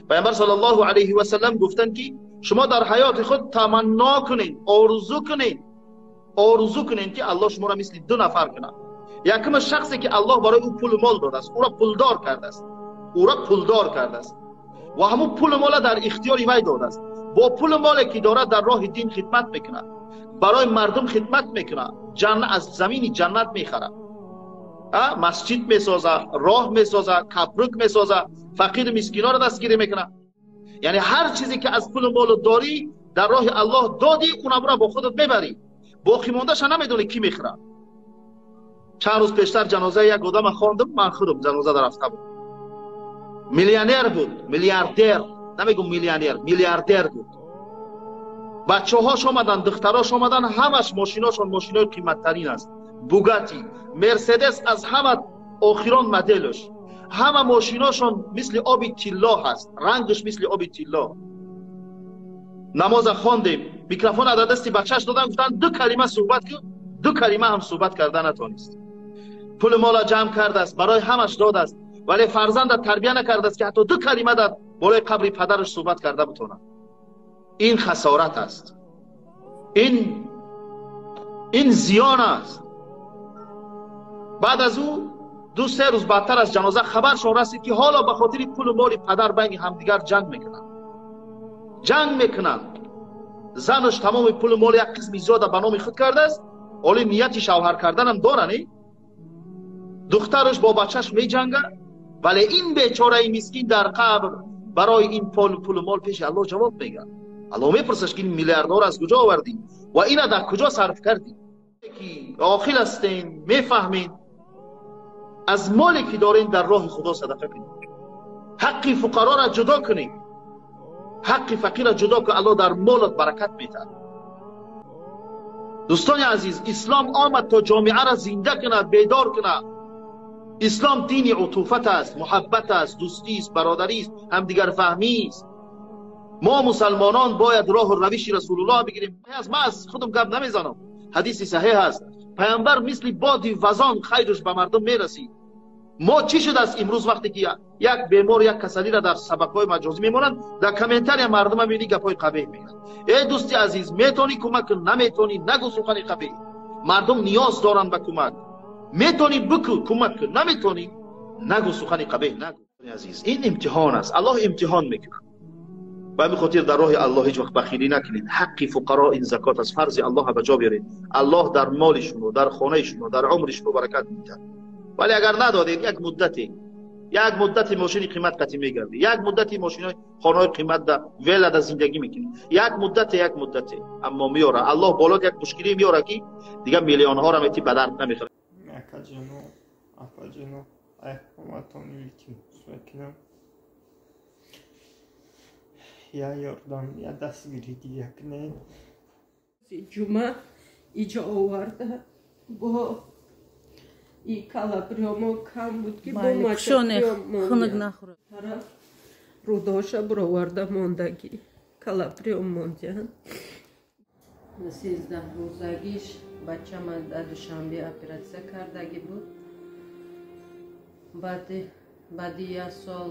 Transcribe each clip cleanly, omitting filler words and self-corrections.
Пайғамбар саллаллоҳу алайҳи васаллам гуфтанд, ки шумо дар ҳаёти худ таманно кунед, орзу кунед, орзу кунед, ки Аллоҳ шуморо мисли ду нафар кунад. Якум шахсе ки Аллоҳ барои ӯ пулу мол додааст, ӯро пулдор кардааст, ӯро пулдор кардааст ва ҳамун пулу мола дар ихтиёри вай додааст. Бо пулу моле ки дорад, дар роҳи дин хидмат мекунад, барои мардум хидмат мекунад, аз замини ҷаннат мехарад, масҷид месозад, роҳ месозад, капрук месозад, фақиру мискиноро дастгирӣ мекунад. Яъне ҳар чизе ки аз пулу молу дорӣ, дар роҳи Аллоҳ додӣ, унамро бо худат мебарӣ, боқӣ мондаша намедонӣ, кӣ мехӯрад. Чанд рӯз пештар ҷанозаи як одама хондам, ман худам ҷаноза рафта буд. Миллионер буд, миллиардер, намегум миллионер, миллиардер буд. Бачаҳош омадан, духтарош омадан, ҳамаш мошиношон мошинои қиматтарин аст: Бугати, Мерседес, аз ҳама охирон моделш. Ҳама мошиношон мисли оби тилло ҳаст, рангаш мисли оби тилло. Намоза хондем, микрофон дар дасти бачааш додам, гуфтанд: «Ду калима суҳбат кун». Ду калима ҳам суҳбат карда натонист. Пули мола ҷамъ кардааст, барои ҳамаш додааст, вале фарзанда тарбия накардааст, ки ҳатто ду калима дар болои қабри падараш суҳбат карда битонад. Ин хасорат аст, ин зиён аст. Баъд аз ӯ 2-3 рӯз баъдтар аз ҷаноза хабаршон расид, ки ҳоло ба хотири пулу моли падар байни ҳамдигар ҷанг мекунанд, ҷанг мекунанд. Занаш тамоми пулу моли як қисми зиёда ба номи худ кардааст, ҳоли нияти шавҳар карданам дорани. Духтараш бо бачаш меҷангад, вале ин бечораи мискин дар қабр барои ин пулу мол пеши Аллоҳ ҷавоб мегӯяд. Аллоҳ мепурсаш, ки ин миллиардҳоро аз куҷо овардӣ ва ина дар куҷо сарф кардӣ? Ки оқил ҳастен, мефаҳмед, аз моле ки дорем, дар роҳи Худо садақа кунед, ҳаққи фуқароро ҷудо кунед, ҳаққи фақирро ҷудо кун, Аллоҳ дар молат баракат медиҳад. Дӯстони азиз, ислом омад, то ҷомеаро зинда кунад, бедор кунад. Ислом дини утуфат аст, муҳаббат аст, дӯстист, бародарист, ҳамдигарфаҳмист. Мо мусалмонон бояд роҳу равиши Расулуллоҳ бигирем. Ман аз худам гап намезанам, ҳадиси саҳеҳ аст. Пайғамбар мисли боди вазон хайраш ба мардум мерасид. Мо чӣ шудааст имрӯз, вақте ки як бемор, як касалиро дар шабакаҳои маҷозӣ мемонанд, дар комментария мардума мебинӣ, гапҳои қабеҳ мегӯянд. Э дӯсти азиз, метавонӣ кӯмак кун, наметавонӣ, нагӯ сухани қабеҳ. Мардум ниёз доранд ба кӯмак. Метавонӣ, бикӯ, кӯмак кун, наметавонӣ, нагӯ, сухани қабеҳ нагӯ. Азиз, ин имтиҳон аст, Аллоҳ имтиҳон мекунад. Ба ҳамин хотир дар роҳи Аллоҳ ҳеҷ вақт бахилӣ накунед. Ҳаққи фуқаро ин закот аст, фарзи Аллоҳ ба ҷо биёред. Аллоҳ дар моли шумо, дар хонаи шумо, дар умри шумо баракат медиҳад. Вале агар надодед, як муддате, як муддати мошини қимат қатӣ мегардӣ, як муддати мошинои хонаҳои қимат да вилла да зиндагӣ мекунӣ, як муддате, як муддате, аммо меёра Аллоҳ болот як мушкилӣ меёра, ки дигар миллионҳоро мети ба дард намехӯрад. Акаҷоно, апаҷоно, ай ҳаматон илтимос мекунам, я ёрдам, я дастгирӣ дига кунед. Ҷума иҷо оварда, бо и калаприёмо кам буд, ки хунук нахӯрад. Тараф рӯдоша буроварда мондагӣ, калаприём мондиян. 13 рӯзагиш бачама дар Душанбе оператсия кардагӣ буд. Баъди як сол,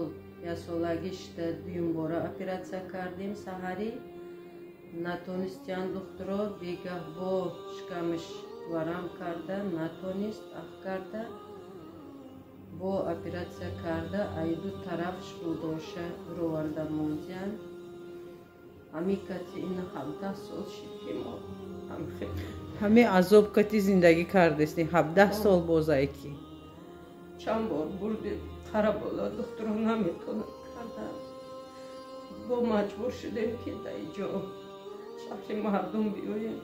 яксолагиш дуюмбора оператсия кардем. Саҳарӣ натонистиян духтуро, бегаҳ бо шикамаш варам карда натонист, ах карда, бо оператсия карда, ай ду тараф рӯдоша буроварда мондиян. Ҳамин кати ина 17 сол шид, ки мо ҳамин азоб кати зиндагӣ кардестем 17 сол бозае ки. Чанд бор бурдем Қарабола, духтуро наметонад карда, бо маҷбур шудем, ки дар иҷо шаҳри мардум биёем,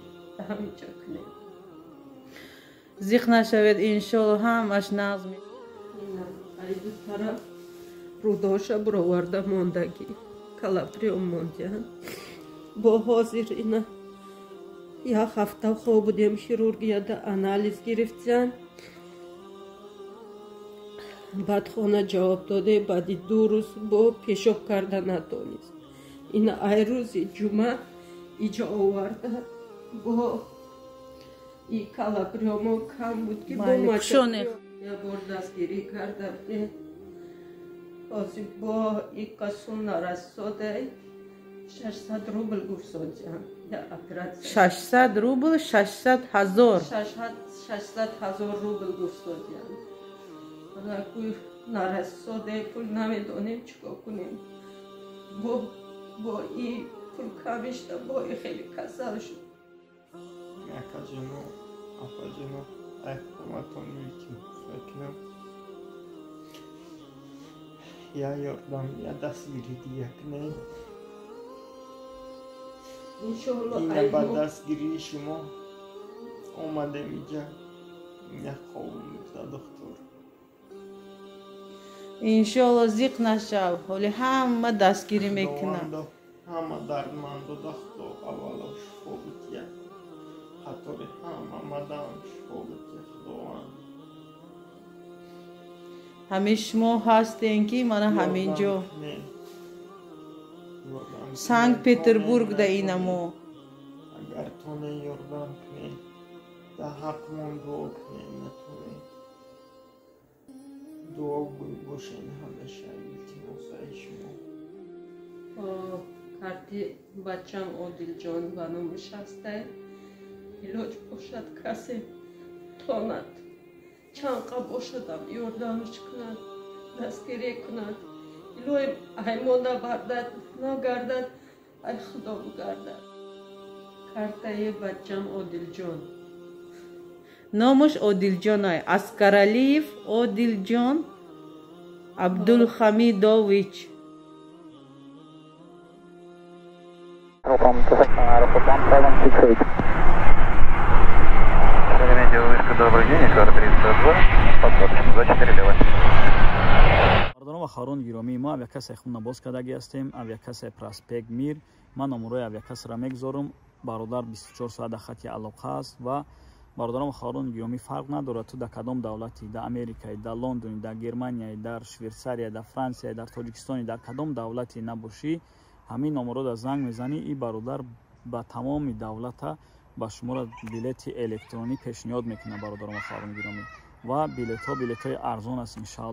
ҳаминҷа кунем. Зиқ нашавед, иншолло, ҳамаш нағз. Ай ду тараф рӯдоша буроварда мондагӣ, калаприём мондиян. Бо ҳозир ина як ҳафта хоб будем хирургияда, анализ гирифтиян, баъд хона ҷавоб доде. Баъди 2 рӯз бо пешоб карда натонист. Ина ай рӯзи ҷума иҷо оварда, бо и калаприёмо кам буд, ки бо як бор дастгирӣ карда будем. Ҳозир бо икасум нарасодай 600 рубл гуфтодиям. Я операция. 600 рубл, 600 ҳазор. 600 ҳазор рубл гуфтодиям. Ҳолакуй нарасодай пул намедонем чӣ кор кунем. Бо и пул камишта бо и хеле касал шуд. Акаҷоно, апаҷоно, ай ҳукуматон илтимос мекунам. Я ёрдам, я дастгирӣ дия кунед. Иншоалло Ина ба дастгирии шумо омадем иҷа. Як хобум бурда духтур. Иншоалло зиқ нашав. Ҳоли ҳама дастгирӣ мекунад. Худовандо ҳама дардмандода Худо аввало шифо бития. Қатори ҳама мадам шифо бития Худованд. Ҳамин шумо ҳастем ки мана ҳамин ҷо. Санкт Петербург да инамо. Агар тоне ёрдам кунед, дар ҳаққмон дуо кунед, натонед. Дуогӯй бошед ҳамеша, илтимосаи шумо. Карти бачам Одилҷон ба номаш ҳастай. Илоҷ бошад касе тонад. Чанқа бошадам ёрдамаш кунад, дастгирӣ кунад. Илоҳим аймо набардад, нагардад, ай Худо бигардад. Картаи бачам Одилҷон. Номаш Одилҷон ай. Аскаралиев Одилҷон Абдулхамидович. From Aeroport 1768. Шереметьево, вышка, добрый день, Икар 32, посадочный, 24 лево. Бародарон ва хоҳарони гиромии мо авиакассаи худна боз кардагӣ ҳастем. Авиакассаи Проспект Мир. Ман номерои авиакассаро мегузорам. Бародар 24 соат дар хати алоқа аст ва бародарон ва хоҳарони гиромӣ фарқ надорад ту дар кадом давлатӣ, дар Америкаи, дар Лондони, дар Германияи, дар Швейсария, дар Франсия, дар Тоҷикистони, дар кадом давлате набошӣ, ҳамин номеро дар занг мезанӣ, и бародар ба тамоми давлата ба шуморо билети электронӣ пешниҳод мекунад, бародарон ва хоҳарони гиромӣ. Ва билетҳо билетҳои арзон аст иншаалло.